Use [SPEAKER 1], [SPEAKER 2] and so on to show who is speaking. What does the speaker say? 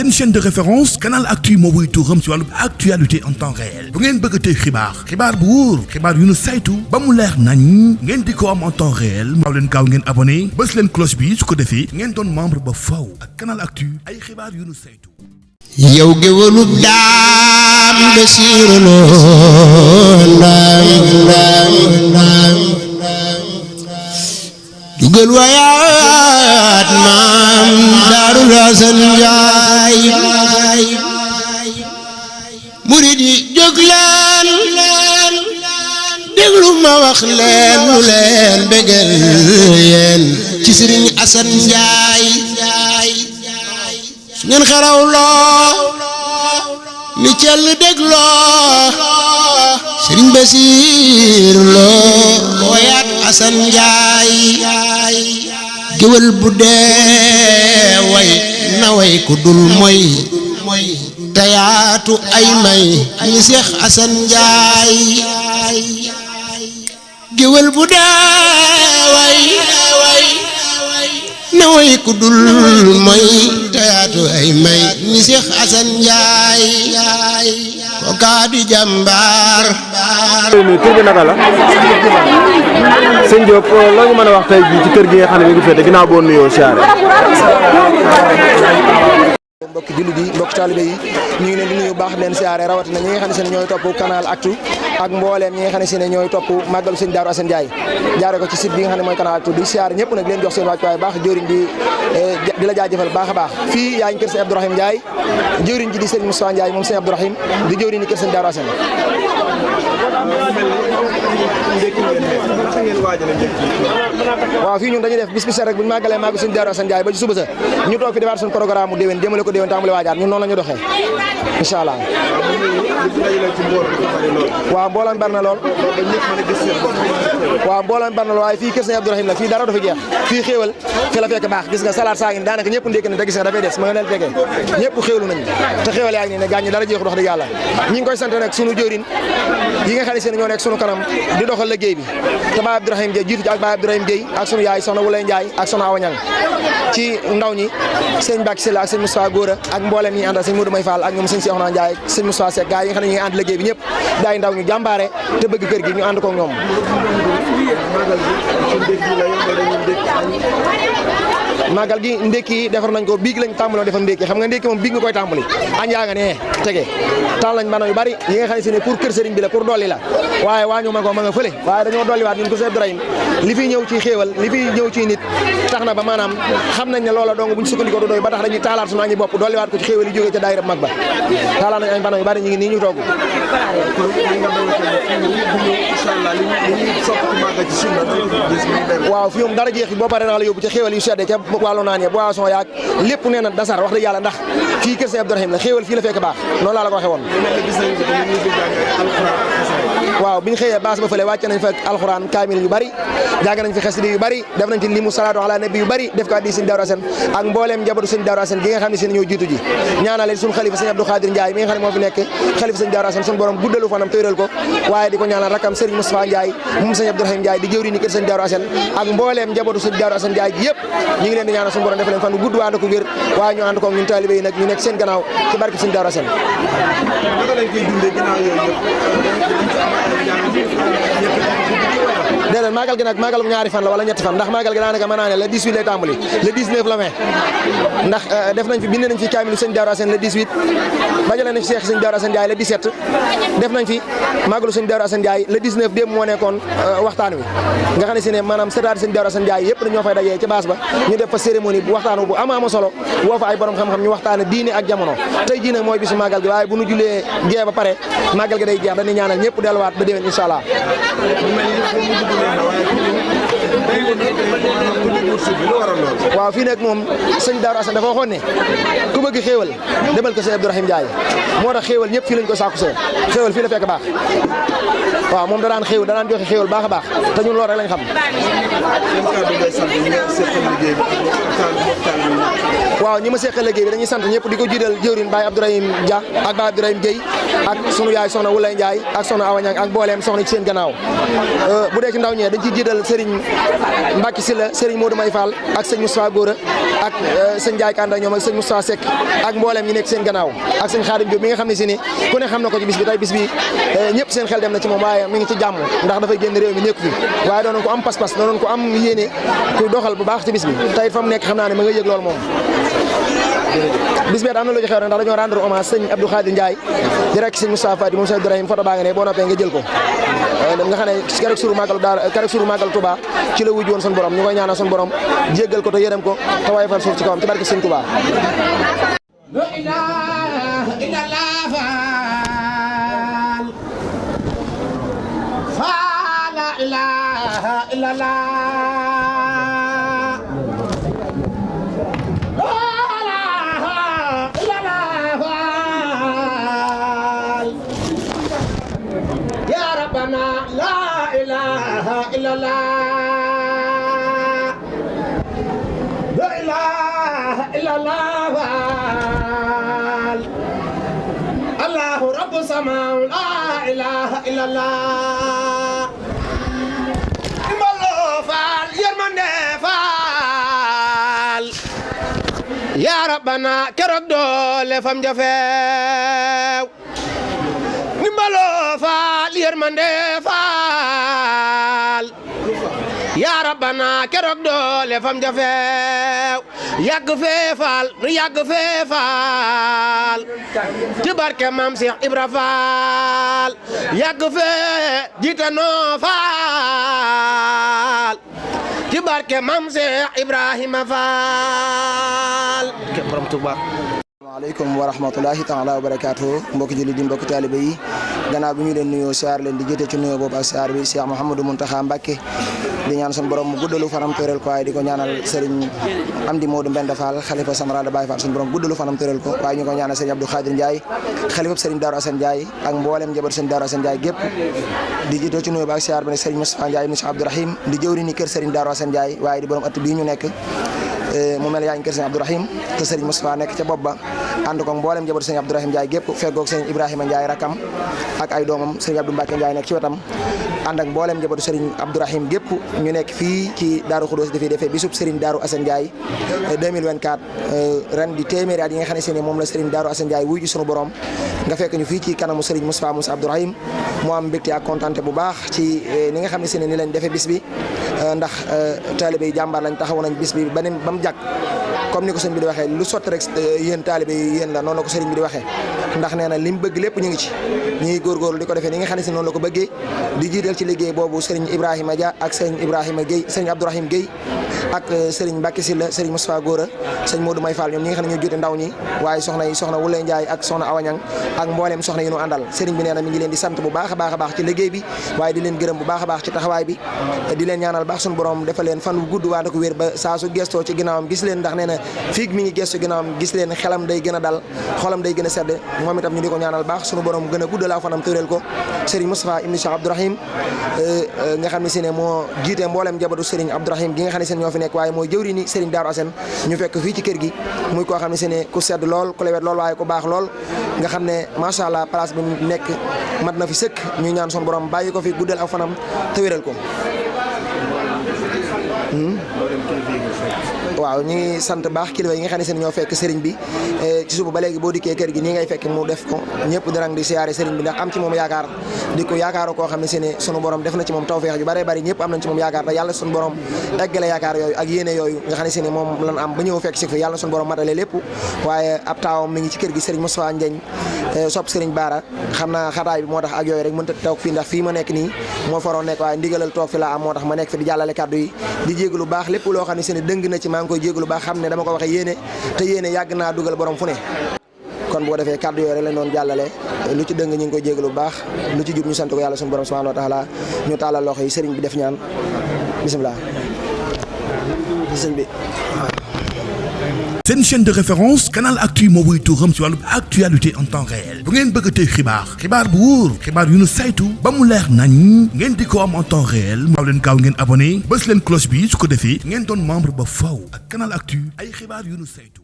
[SPEAKER 1] seen chaîne de référence Canal Actu moo wuy turam ci wàllu actualité en temps réel bu ngeen bëgg tey xibaar bu wóor xibaar yu nu saytu ba mu leer nañ ngeen di ko am en temps réel maaw leen gaaw ngeen abonné bës leen cloche bi su ko defee ngeen doon membre ba faw ak Canal Actu ay xibaar yu nu saytu.
[SPEAKER 2] yow géwalu daam Basiiru Lo ndaam dugal wayaat maam Daaru Asan Njaay murid yi jóg leen déglu ma wax leen lu leen bégal yéen ci Sëriñ Asan Njaay su ngeen xerawloo ni cell dégloo Sëriñ Basiiru Lo wayaat Asan Njaay géwël bu dee way na way ku dul moy tayaatu ay may ni Seex Asan Njaay géwël bu dee way na way ku dul moy tayaatu ay may ni Seex Asan Njaay kooka di jàmbaar.
[SPEAKER 3] tur bi naka la sëñ Diop loo ñu mën a wax tey jii ci kër gi nga xam ne mi ngi féete ginnaaw boo nuyoo siyaare.
[SPEAKER 4] mbokki jullit yi mbokki taalibe yi ñu ngi leen di nuyu baax leen siyaare rawatina ñi nga xam ne seen ñooy topp Canal Actu ak mbooleem ñi nga xam ne seen ñooy topp màggalu sëñ Daaru Asan Njaay jaare ko ci site bi nga xam ne mooy Canal Actu di siyaare ñëpp nag leen jox seen wàccuwaay baax jëwriñ di la jaajëfal baax a baax fii yaa ngi kër sëñ Abdourahim Njaay jëwriñ ji di sëñ Moustapha Njaay moom sëñ Abdourahim di jëwriñ di kër sëñ Daaru Asan waaw fii ñun dañuy def bis bi set rek bu ñu màggalee màggu sëñ Daaru Asan Njaay ba ci suba sa ñu toog fi defaat suñu programme mu déwén jëmale ko déwén tàmbali waajaat ñun noonu la ñu doxee incha allah waaw mbooloo mi bari na lool waaw mbooloo mi bari na lool waaye fii kër sëñ Abdourahim la fii dara du fi jeex fii xéewal fi la fekk baax gis nga salade saa ngi daanaka ñëpp ndékki ne te gis nga dafay des ma nga neel fekkee ñëpp xéewlu nañu te xéewal yaa ngi ne gaañ ñi dara jeexu dox dëgg yàlla ñi ngi koy sant nag sunu jëwriñ yi nga xam ne seen ñoo nekk sunu kanam di doxal liggéey bi te Baye Abdourahim Gueye jiitu ci ak Baye Abdourahim Gueye ak sunu yaay soxna Wulay Njaay ak soxna Awa Ñang ci ndaw ñi sëñ Mbacke Sylla ak sëñ Moustapha Góora ak mboolem ñi àndal sëñ Modou May Fall ak ñoom sëñ Cheikhouna Njaay sëñ Moustapha Seck gaa yi nga xam ne ñu ngi ànd liggéey bi ñëpp daay ndaw ñu jàmbaare te bëgg kër gi ñu ànd ko ñoom màggal gi ndékki yi defar nañ ko biig lañ tàmbaloon defar ndékki xam nga ndékki moom biig nga koy tàmbali añ yaa nga ne tege taal nañ mbana yu bari yi nga xam ne si ne pour kër sëriñ bi la pour dolli la waaye waa ñu ma ko ma nga fële waaye dañoo dolliwaat ñun ko Sëriñ Abdourahim li fi ñëw ci xéewal li fi ñëw ci nit tax na ba maanaam xam nañ ne loola dong buñ sukkandikoo du doy ba tax dañuy taalaat suñu añi bopp dolliwaat ko ci xéewal yi jógee ca daayira mag ba taalaat nañ añ mbana yu bari ñu ngi nii ñu togg waaw fi moom dara jeexi boo paree naa la yóbbu ca xéewal yu sedde ca wàllu naan ya boisson yaag lépp nee na dasar wax dëgg yàlla ndax fii kër Sëriñ Abdourahim la xéewal fii la fekk baax noonu laa la ko waxee woon waaw bi ñu xëyee baas ba fële wàcce nañ fa alxuraan kaamil yu bari jàng nañ fi xasida yu bari def nañ ci limu salaatu ala nabi yu bari def ko addi sëñ Daaru Asan ak mbooleem njabootu sëñ Daaru Asan gi nga xam ne seen ñoo jiitu ji ñaanale suñu xalifa sëñ Abdou Khadir Ndiaye mi nga xam ne moo fi nekk xalifa sëñ Daaru Asan suñu borom guddalu fanam tëyral ko waaye di ko ñaanal rakam sëriñ Moustapha Ndiaye moom sëñ Abdourahim Ndiaye di jëwriñ ni kër sëñ Daaru Asan ak mbooleem njabootu sëñ Daaru Asan Ndiaye gi yëpp ñu ngi leen di ñaanal suñu borom def leen fan gudd ànd ko wér waaye ñu ànd ko ñun taalibe yi nag ñu nekk seen gannaaw ci barke sëñ Daaru Asan déedéet màggal gi nag màggal bu ñaari fan la wala ñetti fan ndax màggal gi daanaka mën naa ne le 18 lay tàmbali le 19 la mai ndax def nañ fi bind nañ fi kaamilu sëñ Daaru Asan le 18 bajale nañ fi Seex sëñ Daaru Asan Njaay le 17 def nañ fi màggalu sëñ Daaru Asan Njaay le 19 démb moo nekkoon waxtaan wi nga xam ne si ne maanaam sëtaat sëñ Daaru Asan Njaay yëpp dañoo fay dajee ci baas ba ñu def fa cérémonie bu waxtaan bu ama solo woo fa ay borom xam-xam ñu waxtaane diine ak jamono tey jii nag mooy bisu màggal gi waaye bu ñu julee gee ba pare màggal gi day jeex dañuy ñaanal ñëpp delluwaat ba déwén incha allah waaw fii nag moom sëñ Daaru Asan dafa waxoon ne ku bëgg xéewal demal ko sëñ Abdourahim Ndiaye moo tax xéewal ñëpp fii lañ ko sàkku see xéewal fii la fekk baax waaw moom da daan joxe xéewal baax a baax te ñun loolu rek lañ xam. waaw ñi ma seqal liggéey bi dañuy sant ñëpp di ko jiital jëwriñ Baye Abdourahim Dia ak Baye Abdourahim Guèye ak sunu yaay soxna Wulay Ndiaye ak soxna Awa Niang ak mbooleem soxna ci seen gannaaw bu dee ci ndaw ñee dañ ciy jiital Serigne Mbacke Sylla Serigne Modou May Fall ak sëñ Moustapha Gora ak sëñ Ndiaye Kanda ñoom ak sëñ Moustapha Seck ak mbooleem ñi nekk seen gannaaw ak sëñ Khadim Diop mi nga xam ne si ni ku ne xam na ko ci bis bi tey bis bi ñëpp seen xel dem na ci moom waaye mi ngi ci jàmm ndax dafay génn réew mi nekku fi waaye doonoon ko am pas-pas doonoon ko am yéene kuy doxal bu baax ci bis bi tey fa mu nekk xam naa ne ma nga yëg loolu moom bis bi am na lu ci xew ndax dañoo rendre hommage sëñ Abdou Khadir Ndiaye di rek sëñ Moustapha Fati moom sëñ Ibrahima photo baa nga ne boo noppee nga jël ko nga xam ne keroog suru màggal Touba ci la wujj woon son borom ñu koy ñaanal son borom jéggal ko te yërëm ko te waaye fal suuf ci kawam ci barke sëñ Touba la ilaha illallah fa la ilaha illallah إلا الله لا إله إلا الله الله رب السماء لا إله إلا الله مالو فال يرمن فال يا ربنا كرك دول فم جفاو مالو فال يرمن فال yaa rabbana keroog doole fam jafeew yàgg fee faal nu yàgg fee faal ci barke maam Cheikh Ibra Faal yàgg fee jiite noo faal ci barke maam Cheikh Ibrahima Faal ke borom Tuuba. Asalaamaaleykum wa rahmatulahi taala wa barakaatu mbokki julli di mbokki taalibe yi gannaaw bi ñu leen nuyoo siyaar leen di jëte ci nuyoo boobu ak siyaar bi Cheikh Mouhamadou Mountakha Mbacké di ñaan sun borom mu guddalu fanam tëral ko waaye di ko ñaanal Serigne Amdi Modou Mbenda Fall xalifa Samra da Baye Fall sun borom guddalu fanam tëral ko waaye ñu ko ñaanal Serigne Abdou Khadir Ndiaye xalifa Serigne Darou Assane Ndiaye ak mboolem njaboot Serigne Darou Assane Ndiaye gépp di jëte ci nuyoo ba ak siyaar bi ne Serigne Moustapha Ndiaye ibn Cheikh Abdourahim di jëwri ni kër Serigne Darou Assane Ndiaye waaye di borom at bii ñu nekk mu mel yaa ngi kër Serigne Abdourahim te Serigne Moustapha nekk ca bopp ba ànd ko mboolem njaboot Serigne Abdourahim Ndiaye gépp feggoog Serigne Ibrahima Ndiaye rakam ak ay doomam Serigne Abdou Mbacke Ndiaye nekk ci wetam ànd ak mboolem njabootu Serigne Abdourahim gépp ñu nekk fii ci Darou Khoudoss dafay defee bisub Serigne Darou Assane Ndiaye 2024 ren di téeméeri at yi nga xam ne si ne moom la Serigne Darou Assane Ndiaye wuy ji sunu borom nga fekk ñu fii ci kanamu Serigne Moustapha Moussa Abdourahim mu am mbégte ak kontaante bu baax ci ni nga xam ne si ne ni lañ defee bis bi ndax taalibe yi jàmbaar lañ taxaw nañ bis bi ba mu jàkk comme ni ko sëñ bi di waxee lu sotti rek yéen taalibe yi yéen la noonu la ko sëriñ bi di waxee ndax nee na li mu bëgg lépp ñu ngi ci ñu ngi góorgóorlu di ko defee ni nga xam ne si noonu la ko bëggee di jiital ci liggéey boobu sëriñ Ibrahima Dia ak sëriñ Ibrahima Guèye sëriñ Abdourahim Guèye ak sëriñ Mbacke Sylla sëriñ Moustapha Gora sëriñ Modou May Fall ñoom ñi nga xam ne ñoo jiite ndaw ñi waaye soxna yi soxna Wulay Ndiaye ak soxna Awa Niang ak mbooleem soxna yi ñu àndal sëriñ bi nee na mi ngi leen di sant bu baax a baax a baax ci liggéey bi waaye di leen gërëm bu baax a baax ci taxawaay bi di leen ñaanal baax suñu borom defal leen fan wu gudd waa da ko wér ba saa su gestoo ci ginnaawam gis leen ndax nee na fii mi ngi gestu ginnaawam gis leen xelam day gën a dal xolam day gën a sedd moom itam ñu di ko ñaanal baax suñu borom gën a guddalaa fanam tëral ko sëriñ Moustapha ibn Cheikh Abdourahim nga xam ne si ne moo jiite mboolem njabootu sëriñ Abdourahim gi nga xam ne seen ñoo fi nekk waaye mooy jëwri ni sëriñ Darou Assane ñu fekk fii ci kër gi muy koo xam ne si ne ku sedd lool ku lewet lool waaye ku baax lool nga xam ne macha allah place bi nekk mat na fi sëkk ñu ñaan son borom bàyyi ko fi guddal ak fanam te wéral ko waaw ñu ngi sant baax kilifa yi nga xam ne seen ñoo fekk sëriñ bi ci suba ba léegi boo dikkee kër gi nii ngay fekk mu def ko ñëpp darang di siyaare sëriñ bi ndax am ci moom yaakaar di ko yaakaar koo xam ne seen sunu borom def na ci moom tawfeex yu bare bari ñëpp am nañ ci moom yaakaar te yàlla sunu borom eggale yaakaar yooyu ak yéene yooyu nga xam ne seen moom lan am ba ñëw fekk si fi yàlla sunu borom matale lépp waaye ab taawam mi ngi ci kër gi sëriñ Moustapha Ndiagne sopp sëriñ Baara xam naa xataay bi moo tax ak yooyu rek mënta toog fii ndax fii ma nekk nii moo faroon nekk waaye ndigalal toog fi la am moo tax ma nekk fi di jàllale kàddu yi di jégalu baax lépp loo xam ne seen dëng na ci maa ngi koy jégalu baax xam ne dama ko waxee yéene te yéene yàgg naa dugal borom fu ne kon boo defee kàddu yooyu rek lañ doon jàllale lu ci dëng ñu ngi koy jégalu bu baax lu ci jub ñu sant ko yàlla suñu borom subhanahu wa taala ñu tàllal loxo yi sëriñ bi def ñaan bisimilah sëriñ bi
[SPEAKER 1] seen chaîne de référence Canal Actu moo wuy turam ci wàllu actualité en temps réel bu ngeen bëgg a tey xibaar bu wóor xibaar yu nu saytu ba mu leer nañ ngeen di ko am en temps réel maaw leen gaaw ngeen abonné bës leen cloche bi su ko defee ngeen doon membre ba faw ak Canal Actu ay xibaar yu nu saytu